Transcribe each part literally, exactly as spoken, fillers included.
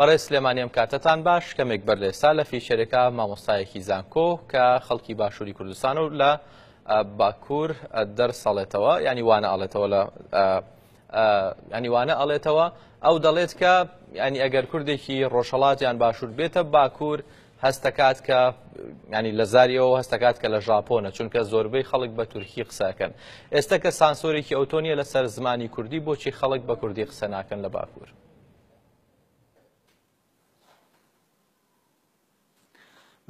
بەڕێز سلێمانی، ئەم کاتەتان باش. کەمێک بەر لە ئێستا لە فیشەرێکە مامۆستایەکی زانکۆ کە خەڵکی باشووری کوردستان و لە، ئە، باکوور، ئە، دەرس ئەڵێتەوە، یعنی وانە ئەڵێتەوە لە، ئە، ئە، یعنی وانە ئەڵێتەوە. ئەو دەڵێت کە، یعنی ئەگەر کوردێکی ڕۆژهەڵات یان باشوور بێتە باکوور، هەست دەکات کە، یعنی لە زاریەوە هەست دەکات کە لە ژاپۆنە، چونکە زۆربەی خەڵک بە تورکی قسەکەن. ئێستا کە سانسۆرێکی ئەوتۆنیە لەسەر زمانی کوردی، بۆچی خەڵک بە کوردی قسە ناکەن لە باکوور؟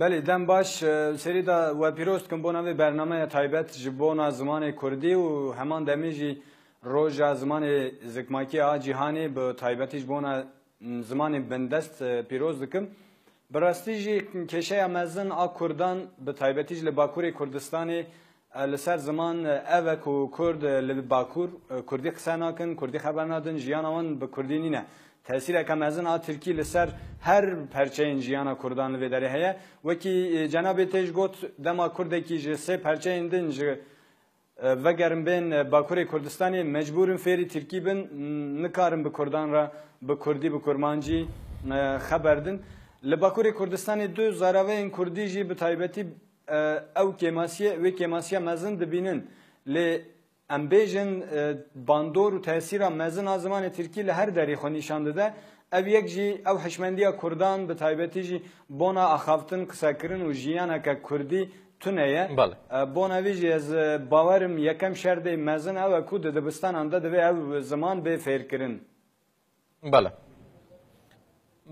Belê, dem baş. E, serî de we pîroz dikim bona vê bernameya taybet ji bona zimanê kurdî û heman demê jî roja zimanê zikmakî a cîhanê, bi taybetî ji bona, m, zimanê bindest, e, pîroz dikim. Bi rastî jî kêşeya mezin a kurdan, bi taybetî jî li Bakurê Kurdistanê, e, li ser ziman, e, ev e ku kurd, e, li Bakur, e, kurdî qise nakin, kurdî xeber nadin, jiyana wan bi kurdî nîne. Tesîreke mezin a tirkî li ser her perçeyên jiyana kurdan li vê derê heye. Wekî, e, cenabê te jî got, dema kurdekî ji sê perçeyên din ji, e, vegerin bên, e, Bakurê Kurdistanê, mecbûr in fêrî tirkî bin, n-, nikarin bi kurdan re bi kurdî, bi kurmancî, e, xeber din. Li Bakurê Kurdistanê du zaraveyên kurdî jî bi taybetî, e, ew kêmasiye, wê kêmasiya mezin dibînin. Lê em bêjin, e, bandor û tesîra mezin a zimanê tirkî li her derê xwe nîşan dide. Ev yek jî ew hişmendiya kurdan, bi taybetî jî bona axaftin, qisekirin û jiyaneke kurdî tune ye. Belê. E, bona vî jî ez, e, bawerim yekem şerdê mezin ew e ku di dibistanan de divê ew ziman bê fêrkirin. Belê.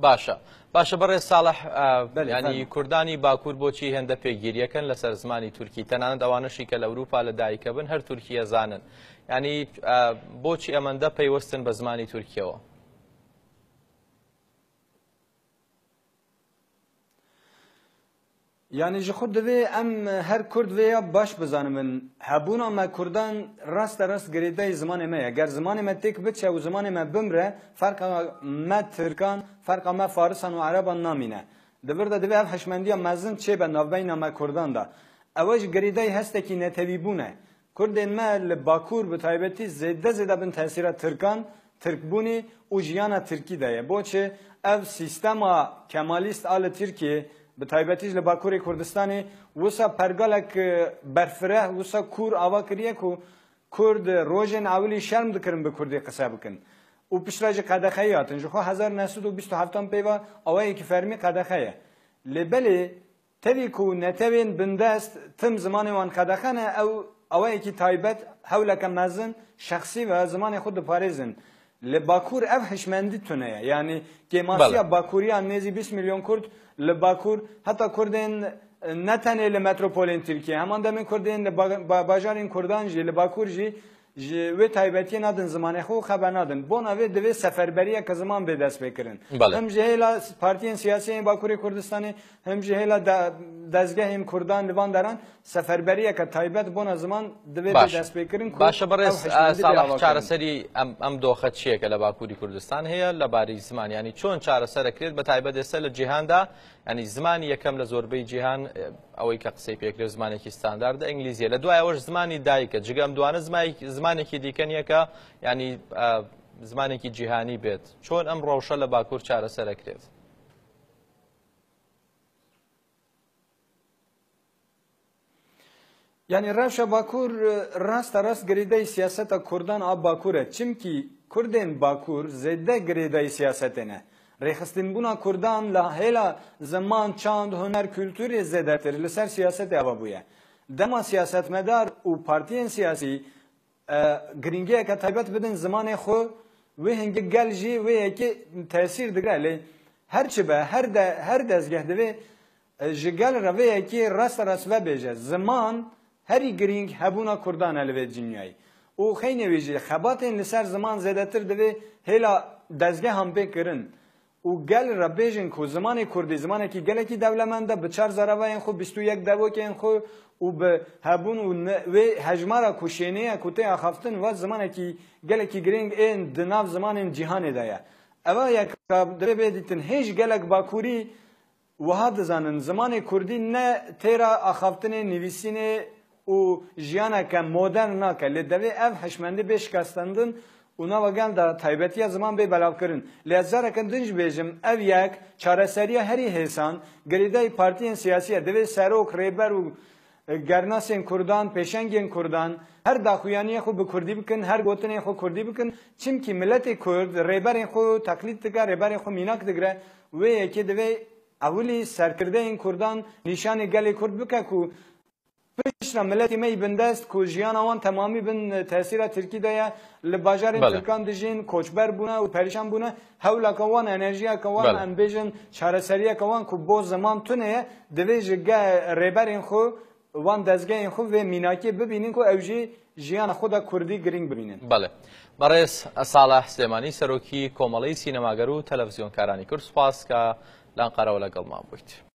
باشە. باشە، بەڕێز ساڵح، ئە، Belê, یعنی, efendim. کوردانی باکوور بۆچی هێندە پێگیریەکەن لەسەر زمانی تورکی؟ تەنانەت ئەوانەشی کە لە ئەوروپا لە دایکە بن، هەر تورکیە زانن. یعنی، ئە، بۆچی ئەمەندە پەیوەستن بە زمانی تورکیەوە؟ Yanî ji xwe divê em her Kurd vê ya baş bizanibin. Hebûna me Kurdan raste rast girêdayî zimanê me ye. Ger zimanê me têk biçe û zimanê me bimre, ferqa me Tirkan, ferqa me Farisan û Ereban namîne. Di vir de divê ev hişmendiya mezin çêbe navbeyna me Kurdan de. Ew e ji girêdayî hestekî netewîbûn e. Kurdên me li Bakur bi taybetî zêde zêde bin tesîra Tirkan, Tirkbûnê û jiyana Tirkî de ye. Boçi? Ev sîstema kemalîst a li Tirkiyê, bi taybetî jî li Bakurê Kurdistanê, wisa pergalek, e, berfireh, wisa kûr ava kiriye ku Kurd rojên ewilî şerm dikirin bi Kurdî qise bikin. Û piştre jî qedexeyî hatin. Ji xwe hezar neh sed û bîst û heftan pê ve awayekî fermî qedexe ye. Lê belê, tevî ku netewên bindest tim zimanê wan qedexe ne, ew awayekî taybet, hewleke mezin, şexsî ve zimanê xwe diparêzin. Li Bakur ev hişmendî tune ye. Yanî kêmasiya Belê. Bakuriya nêzî bîst milyon Kurd li Bakur, heta Kurdên, e, ne tenê li metropolên Tirkiye, heman demên Kurdên li ba-, ba-, bajarên Kurdan jî, li Bakur jî, ji wê taybetiyê nadin zimanê xwe û xeber nadin. Bona vê divê seferberiyeke ziman bê destpêkirin. Belê. Him ji hêla partiyên siyasî yên Bakurê Kurdistanê, him ji hêla de-, dezgehên Kurdan li van deran seferberiyeke taybet bona ziman divê bê Baş. Destpêkirin ku Başە, بەڕێز, ew hişmendî ئە، بێ ساڵح, ئاواکردن. چارەسەری ئەم, ئەم دۆخە چییە کە لە باکووری کوردستان هەیە لە بارەی زمان؟ یعنی چۆن چارەسەر ئەکرێت، بە تایبەت ئێستا لە جیهاندا؟ یعنی زمانی یەکەم لە زۆربەی جیهان، ئە، ئەوەی کە قسەی پێکرێت زمانێکی ستانداردە، ئینگلیزیە. لە دوای ئەوەش زمانی دایکە. جگە ئەم دوانە زمای-، زمانێکی دیکە نییە کە، یعنی، ئە، زمانێکی جیهانی بێت. چۆن ئەم ڕەوشە لە باکوور چارەسەر ئەکرێت؟ Yanî rewşa Bakur, e, raste rast girêdayî siyaseta Kurdan a Bakur e. Çimkî Kurdên Bakur zêde girêdayî siyasetê ne. Rêxistinbûna Kurdan li hêla ziman, çand, huner, kulturê zêdetir li ser siyasetê ava bûye. Dema siyasetmedar û partiyên siyasî, e, girîngiyeke taybet bidin zimanê xwe, wê hingê gel jî wê yekê tesîr digre. Lê her çi be, her de-, her dezgeh divê, e, ji gel re vê yekê raste rast vebêje. Ziman herî girîng hebûna Kurdan e li vê dinyayê. Û xeynê wî jî xebatên li ser ziman zêdetir divê hêla dezgehan bê kirin. Û gel re bêjin ku zimanê kurdî zimanekî gelekî dewlemend e, bi çar zaravayên xwe, bîst û yek devokên xwe û bi hebûn û ne-, wê hejmara ku şênê ye ku tê axaftin, wek zimanekî gelekî girîng ên di nav zimanên cîhanê de ye. Eva yeka divê bê dîtin. Hê ji gelek Bakurî wiha dizanin, zimanê kurdî ne têra axaftinê, nivîsînê û jiyaneke modern nake, lê devê ev hişmendî bê şikestandin Û nava gel de taybetiya ziman bê belavkirin. Lê ez careke din jî bêjim, ev yek çareseriya herî hêsan, girêdayî partiyên siyasî ye. Divê serok, rêber û, e, gernasên kurdan, pêşengên kurdan, her daxuyaniyê xwe bi kurdî bikin, her gotinên xwe kurdî bikin. Çimkî miletê kurd rêberên xwe teqlîd dike, rêberên xwe mînak digire. Wê yekê divê ewilî serkirdeyên kurdan nîşanê gelê kurd bike ku piştre miletê me yî bindest ku jiyana wan temamî bin tesîra tirkî de ye, li bajarên Belê. tirkan dijîn, koçber bûne û perîşan bûne. Hewlaka wan, enerjiyeke wan, Belê. em bêjin çareseriyeke wan ku bo ziman tune ye, divê ji ge-, rêberên xwe, wan dezgehên xwe vê mînakiyê bibînin ku ew jî jiyana xwe de kurdî girîng bibînin. Belê. Berêz Saleh Silêmanî, serokî Komeleyî Sînemagere û Televîzyonkaranî Kurd, spas ka li Enqere we legel me bûyt.